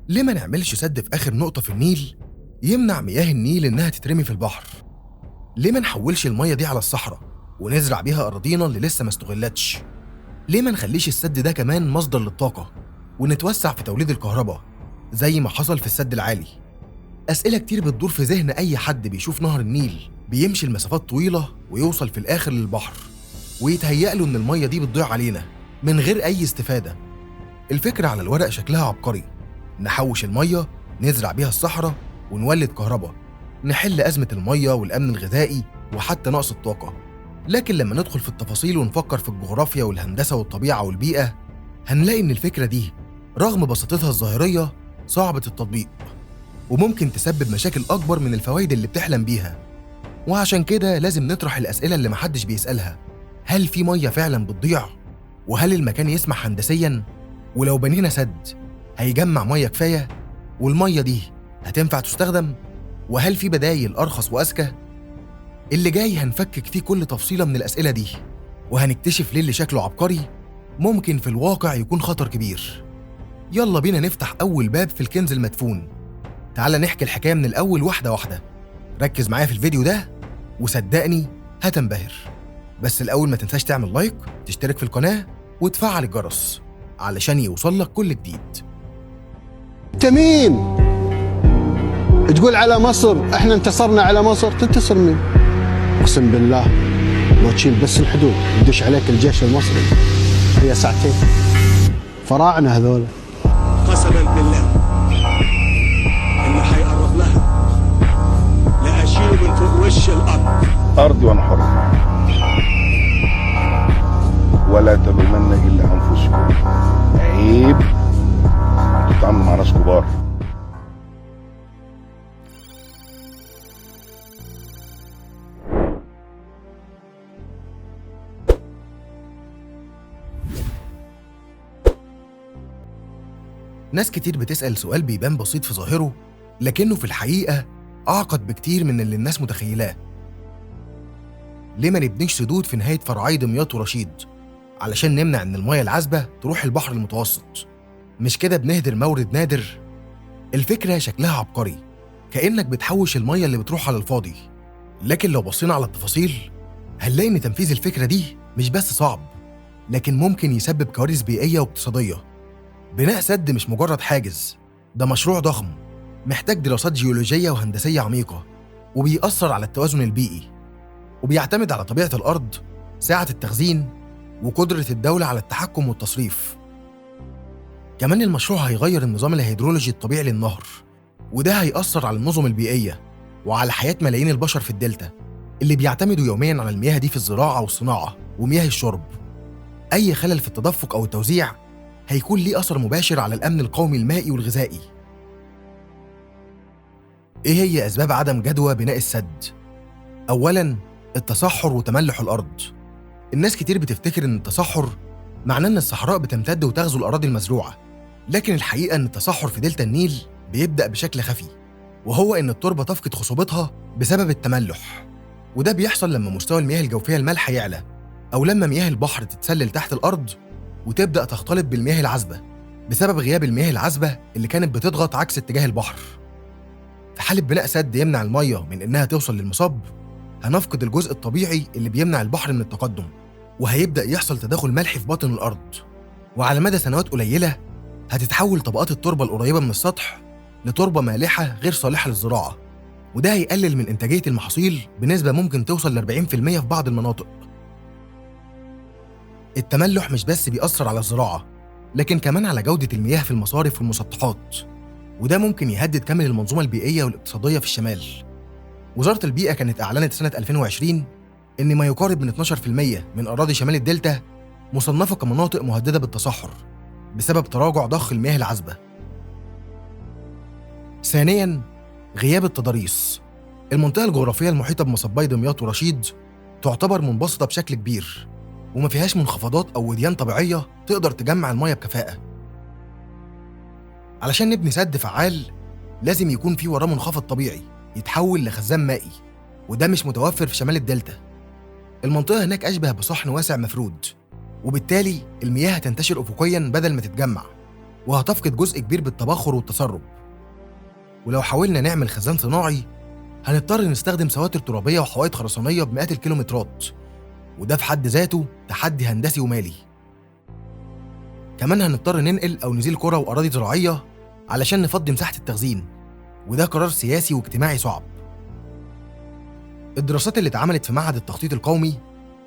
ليه ما نعملش سد في آخر نقطة في النيل يمنع مياه النيل إنها تترمي في البحر؟ ليه ما نحولش المية دي على الصحراء ونزرع بيها أراضينا اللي لسه ما استغلتش؟ ليه ما نخليش السد ده كمان مصدر للطاقة ونتوسع في توليد الكهرباء زي ما حصل في السد العالي؟ أسئلة كتير بتدور في ذهن أي حد بيشوف نهر النيل بيمشي المسافات طويلة ويوصل في الآخر للبحر، ويتهيأ له إن المية دي بتضيع علينا من غير أي استفادة. الفكرة على الورق شكلها عبقري، نحوش المية، نزرع بيها الصحراء ونولد كهرباء، نحل أزمة المية والأمن الغذائي وحتى نقص الطاقة. لكن لما ندخل في التفاصيل ونفكر في الجغرافيا والهندسة والطبيعة والبيئة، هنلاقي إن الفكرة دي رغم بساطتها الظاهرية صعبة التطبيق، وممكن تسبب مشاكل أكبر من الفوائد اللي بتحلم بيها. وعشان كده لازم نطرح الأسئلة اللي محدش بيسألها: هل في مية فعلا بتضيع؟ وهل المكان يسمح هندسيا؟ ولو بنينا سد هيجمع مية كفاية؟ والمية دي هتنفع تستخدم؟ وهل في بدايل أرخص وأذكى؟ اللي جاي هنفكك فيه كل تفصيلة من الأسئلة دي، وهنكتشف ليه اللي شكله عبقري ممكن في الواقع يكون خطر كبير. يلا بينا نفتح أول باب في الكنز المدفون. تعال نحكي الحكاية من الأول واحدة واحدة. ركز معايا في الفيديو ده وصدقني هتنبهر. بس الأول ما تنساش تعمل like، تشترك في القناة، وتفعل الجرس علشان يوصلك كل جديد. انت مين؟ تقول على مصر احنا انتصرنا على مصر؟ تنتصر مين؟ اقسم بالله لو تشيل بس الحدود يدش عليك الجيش المصري هي ساعتين. فراعنه هذول. قسما بالله اللي حيقرب لها لا اشيله من فوق وش الارض. ارضي وانا حر، ولا تلومن الا انفسكم. عيب انتوا بتتعاملوا مع ناس كبار. ناس كتير بتسأل سؤال بيبان بسيط في ظاهره، لكنه في الحقيقة أعقد بكتير من اللي الناس متخيلاه. ليه ما نبنيش سدود في نهاية فرعي دمياط ورشيد علشان نمنع إن المياه العذبة تروح البحر المتوسط؟ مش كده بنهدر مورد نادر؟ الفكرة شكلها عبقري، كأنك بتحوش المياه اللي بتروح على الفاضي. لكن لو بصينا على التفاصيل هنلاقي إن تنفيذ الفكرة دي مش بس صعب، لكن ممكن يسبب كوارث بيئية واقتصادية. بناء سد مش مجرد حاجز، ده مشروع ضخم محتاج دراسات جيولوجية وهندسية عميقة، وبيأثر على التوازن البيئي، وبيعتمد على طبيعة الأرض، سعة التخزين، وقدرة الدولة على التحكم والتصريف. كمان المشروع هيغير النظام الهيدرولوجي الطبيعي للنهر، وده هيأثر على النظم البيئية وعلى حياة ملايين البشر في الدلتا اللي بيعتمدوا يومياً على المياه دي في الزراعة والصناعة ومياه الشرب. أي خلل في التدفق أو التوزيع هيكون ليه أثر مباشر على الأمن القومي المائي والغذائي. إيه هي أسباب عدم جدوى بناء السد؟ أولاً، التصحر وتملح الأرض. الناس كتير بتفتكر إن التصحر معناه إن الصحراء بتمتد وتغزو الأراضي المزروعة، لكن الحقيقة إن التصحر في دلتا النيل بيبدأ بشكل خفي، وهو إن التربة تفقد خصوبتها بسبب التملح، وده بيحصل لما مستوى المياه الجوفية المالحة يعلى، أو لما مياه البحر تتسلل تحت الأرض وتبدأ تختلط بالمياه العذبة بسبب غياب المياه العذبة اللي كانت بتضغط عكس اتجاه البحر. في حالة بناء سد يمنع المية من إنها توصل للمصب، هنفقد الجزء الطبيعي اللي بيمنع البحر من التقدم، وهيبدأ يحصل تداخل ملحي في باطن الأرض، وعلى مدى سنوات قليلة هتتحول طبقات التربة القريبة من السطح لتربة مالحة غير صالحة للزراعة، وده هيقلل من إنتاجية المحاصيل بنسبة ممكن توصل ل 40% في بعض المناطق. التملح مش بس بيأثر على الزراعة، لكن كمان على جودة المياه في المصارف والمسطحات، وده ممكن يهدد كامل المنظومة البيئية والاقتصادية في الشمال. وزارة البيئة كانت أعلنت سنة 2020 إن ما يقارب من 12% من أراضي شمال الدلتا مصنفة كمناطق مهددة بالتصحر بسبب تراجع ضخ المياه العذبة. ثانياً، غياب التضاريس. المنطقة الجغرافية المحيطة بمصبي دمياط ورشيد تعتبر منبسطة بشكل كبير، وما فيهاش منخفضات أو وديان طبيعية تقدر تجمع المياه بكفاءة. علشان نبني سد فعال لازم يكون في وراه منخفض طبيعي يتحول لخزان مائي، وده مش متوفر في شمال الدلتا. المنطقة هناك أشبه بصحن واسع مفرود، وبالتالي المياه هتنتشر أفقياً بدل ما تتجمع، وهتفقد جزء كبير بالتبخر والتسرب. ولو حاولنا نعمل خزان صناعي هنضطر نستخدم سواتر ترابية وحوائط خرسانية بمئات الكيلومترات، وده في حد ذاته تحدي هندسي ومالي. كمان هنضطر ننقل أو نزيل قرى وأراضي زراعية علشان نفضي مساحة التخزين، وده قرار سياسي واجتماعي صعب. الدراسات اللي اتعملت في معهد التخطيط القومي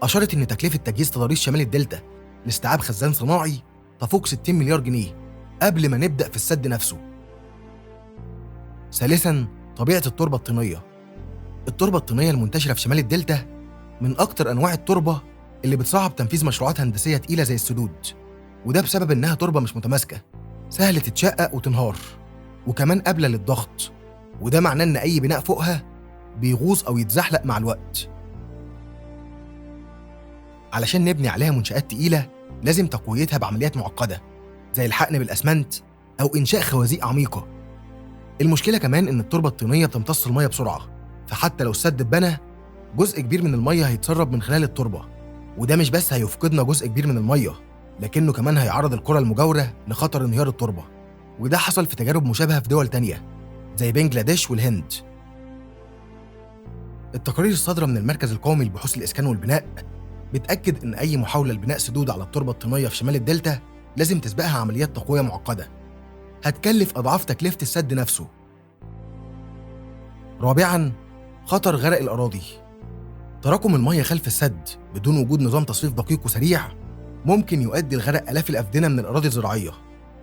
أشارت إن تكلفة تجهيز تضاريس شمال الدلتا لاستيعاب خزان صناعي تفوق 60 مليار جنيه قبل ما نبدأ في السد نفسه. ثالثاً، طبيعة التربة الطينية. التربة الطينية المنتشرة في شمال الدلتا من أكتر أنواع التربة اللي بتصعب تنفيذ مشروعات هندسية تقيلة زي السدود، وده بسبب إنها تربة مش متماسكة، سهل تتشقق وتنهار، وكمان قابلة للضغط، وده معناه إن أي بناء فوقها بيغوص أو يتزحلق مع الوقت. علشان نبني عليها منشآت تقيلة لازم تقويتها بعمليات معقدة زي الحقن بالأسمنت أو إنشاء خوازيق عميقة. المشكلة كمان إن التربة الطينية بتمتص المية بسرعة، فحتى لو السد اتبنى جزء كبير من المية هيتسرب من خلال التربة، وده مش بس هيفقدنا جزء كبير من المية، لكنه كمان هيعرض القرى المجاورة لخطر انهيار التربة، وده حصل في تجارب مشابهة في دول تانية زي بنجلاديش والهند. التقارير الصادرة من المركز القومي لبحوث الإسكان والبناء بتأكد إن أي محاولة لبناء سدود على التربة الطينية في شمال الدلتا لازم تسبقها عمليات تقوية معقدة هتكلف أضعاف تكلفة السد نفسه. رابعاً، خطر غرق الأراضي. تراكم المية خلف السد بدون وجود نظام تصريف دقيق وسريع ممكن يؤدي لغرق آلاف الأفدنة من الأراضي الزراعية،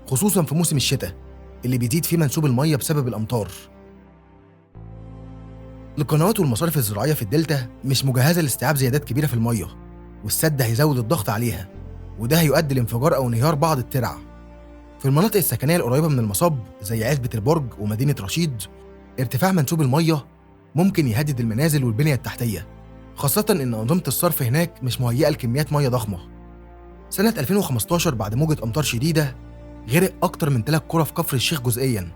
خصوصاً في موسم الشتاء اللي بيزيد فيه منسوب المية بسبب الأمطار. القنوات والمصارف الزراعية في الدلتا مش مجهزة لاستيعاب زيادات كبيرة في المية، والسد هيزود الضغط عليها، وده هيؤدي لانفجار أو انهيار بعض الترع. في المناطق السكنية القريبة من المصب زي عزبة البرج ومدينة رشيد، ارتفاع منسوب المية ممكن يهدد المنازل والبنية التحتية، خاصة إن أنظمة الصرف هناك مش مهيئة لكميات مية ضخمة. سنة 2015 بعد موجة أمطار شديدة غرق أكتر من 3 قرى في كفر الشيخ جزئياً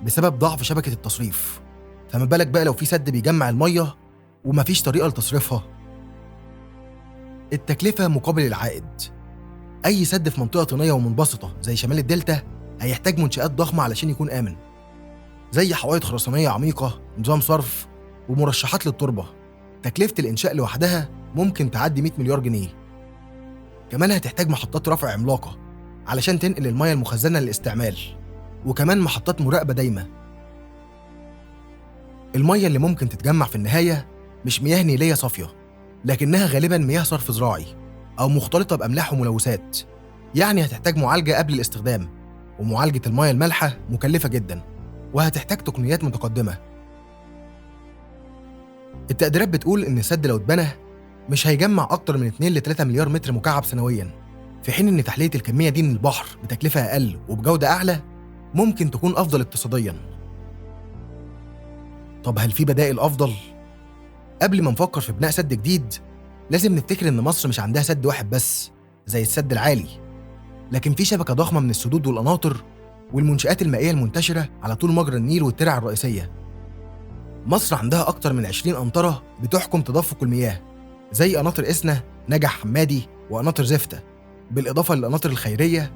بسبب ضعف شبكة التصريف، فما بالك بقى لو في سد بيجمع المية ومفيش طريقة لتصريفها. التكلفة مقابل العائد. أي سد في منطقة طينية ومنبسطة زي شمال الدلتا هيحتاج منشآت ضخمة علشان يكون آمن، زي حوائط خرسانية عميقة، نظام صرف، ومرشحات للتربة. تكلفة الإنشاء لوحدها ممكن تعدي 100 مليار جنيه. كمان هتحتاج محطات رفع عملاقة علشان تنقل المية المخزنة للاستعمال، وكمان محطات مراقبة دايمة. المية اللي ممكن تتجمع في النهاية مش مياه نيلية صافية، لكنها غالباً مياه صرف زراعي أو مختلطة بأملاح وملوثات، يعني هتحتاج معالجة قبل الاستخدام، ومعالجة المياه المالحة مكلفة جداً وهتحتاج تقنيات متقدمة. التقديرات بتقول إن السد لو اتبنى مش هيجمع أكتر من 2 ل 3 مليار متر مكعب سنوياً، في حين إن تحلية الكمية دي من البحر بتكلفة أقل وبجودة أعلى ممكن تكون أفضل اقتصادياً. طب هل في بدائل أفضل؟ قبل ما نفكر في بناء سد جديد لازم نفتكر إن مصر مش عندها سد واحد بس زي السد العالي، لكن في شبكة ضخمة من السدود والقناطر والمنشآت المائية المنتشرة على طول مجرى النيل والترع الرئيسية. مصر عندها أكتر من 20 قنطرة بتحكم تدفق المياه، زي قناطر إسنا، نجع حمادي، وقناطر زفتة، بالإضافة للقناطر الخيرية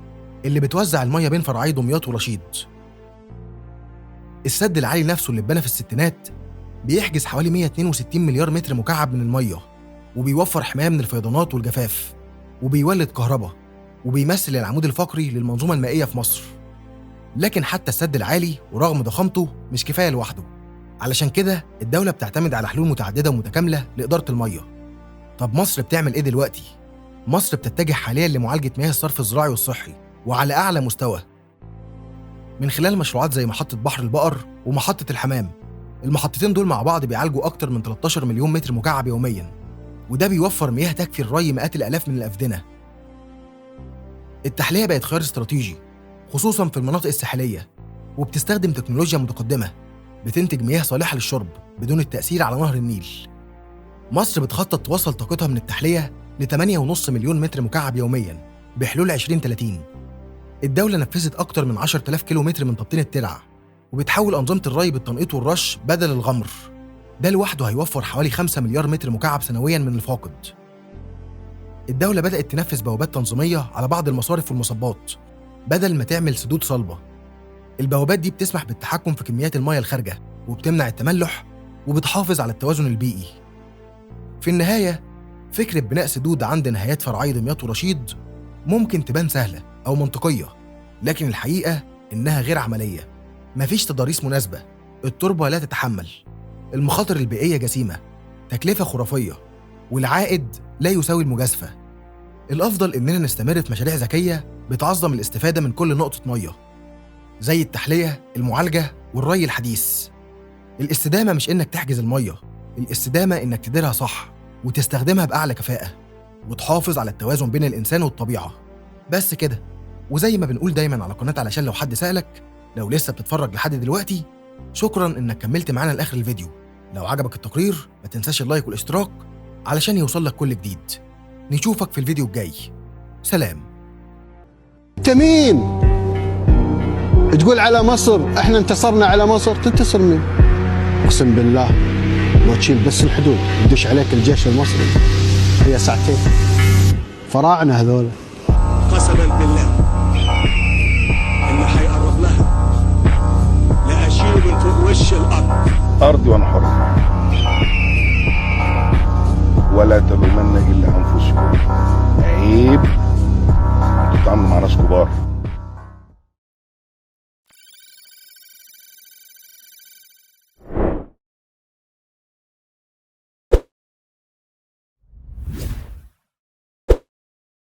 اللي بتوزع المياه بين فرعي دمياط ورشيد. السد العالي نفسه اللي اتبنى في الستينات بيحجز حوالي 162 مليار متر مكعب من المية، وبيوفر حماية من الفيضانات والجفاف، وبيولد كهرباء، وبيمثل العمود الفقري للمنظومة المائية في مصر. لكن حتى السد العالي ورغم ضخامته مش كفاية لوحده، علشان كده الدولة بتعتمد على حلول متعددة ومتكاملة لإدارة المية. طب مصر بتعمل إيه دلوقتي؟ مصر بتتجه حالياً لمعالجة مياه الصرف الزراعي والصحي وعلى أعلى مستوى، من خلال مشروعات زي محطة بحر البقر ومحطة الحمام. المحطتين دول مع بعض بيعالجوا أكتر من 13 مليون متر مكعب يومياً، وده بيوفر مياه تكفي الري مئات الآلاف من الأفدنة. التحلية بقت خيار استراتيجي خصوصاً في المناطق الساحلية، وبتستخدم تكنولوجيا متقدمة بتنتج مياه صالحة للشرب بدون التأثير على نهر النيل. مصر بتخطط توصل طاقتها من التحلية ل 8.5 مليون متر مكعب يومياً بحلول 2030. الدولة نفذت أكتر من 10,000 كيلو متر من تبطين الترع، وبتحول أنظمة الري بالتنقيط والرش بدل الغمر. ده لوحده هيوفر حوالي 5 مليار متر مكعب سنوياً من الفاقد. الدولة بدأت تنفذ بوابات تنظيمية على بعض المصارف والمصبات بدل ما تعمل سدود صلبة. البوابات دي بتسمح بالتحكم في كميات المياه الخارجة، وبتمنع التملح، وبتحافظ على التوازن البيئي. في النهاية، فكرة بناء سدود عند نهايات فرعي دمياط ورشيد ممكن تبان سهلة أو منطقية، لكن الحقيقة إنها غير عملية. مفيش تضاريس مناسبة، التربة لا تتحمل، المخاطر البيئية جسيمة، تكلفة خرافية، والعائد لا يساوي المجازفة. الأفضل إننا نستمر في مشاريع ذكية بتعظم الاستفادة من كل نقطة مية، زي التحلية، المعالجة، والري الحديث. الاستدامة مش إنك تحجز المية، الاستدامة إنك تديرها صح وتستخدمها بأعلى كفاءة، وتحافظ على التوازن بين الإنسان والطبيعة. بس كده. وزي ما بنقول دايما على قناة علشان لو حد سألك، لو لسه بتتفرج لحد دلوقتي، شكرا إنك كملت معانا لآخر الفيديو. لو عجبك التقرير ما تنساش اللايك والاشتراك علشان يوصلك كل جديد. نشوفك في الفيديو الجاي. سلام. انت مين؟ تقول على مصر احنا انتصرنا على مصر؟ تنتصر مين؟ اقسم بالله لو تشيل بس الحدود يدش عليك الجيش المصري هي ساعتين. فراعنه هذول. قسما بالله اللي هيقرب لها لاشيله من فوق وش الارض. ارضي وانا حر، ولا تلومن الا انفسكم. عيب، انتوا بتتعاملوا مع ناس كبار.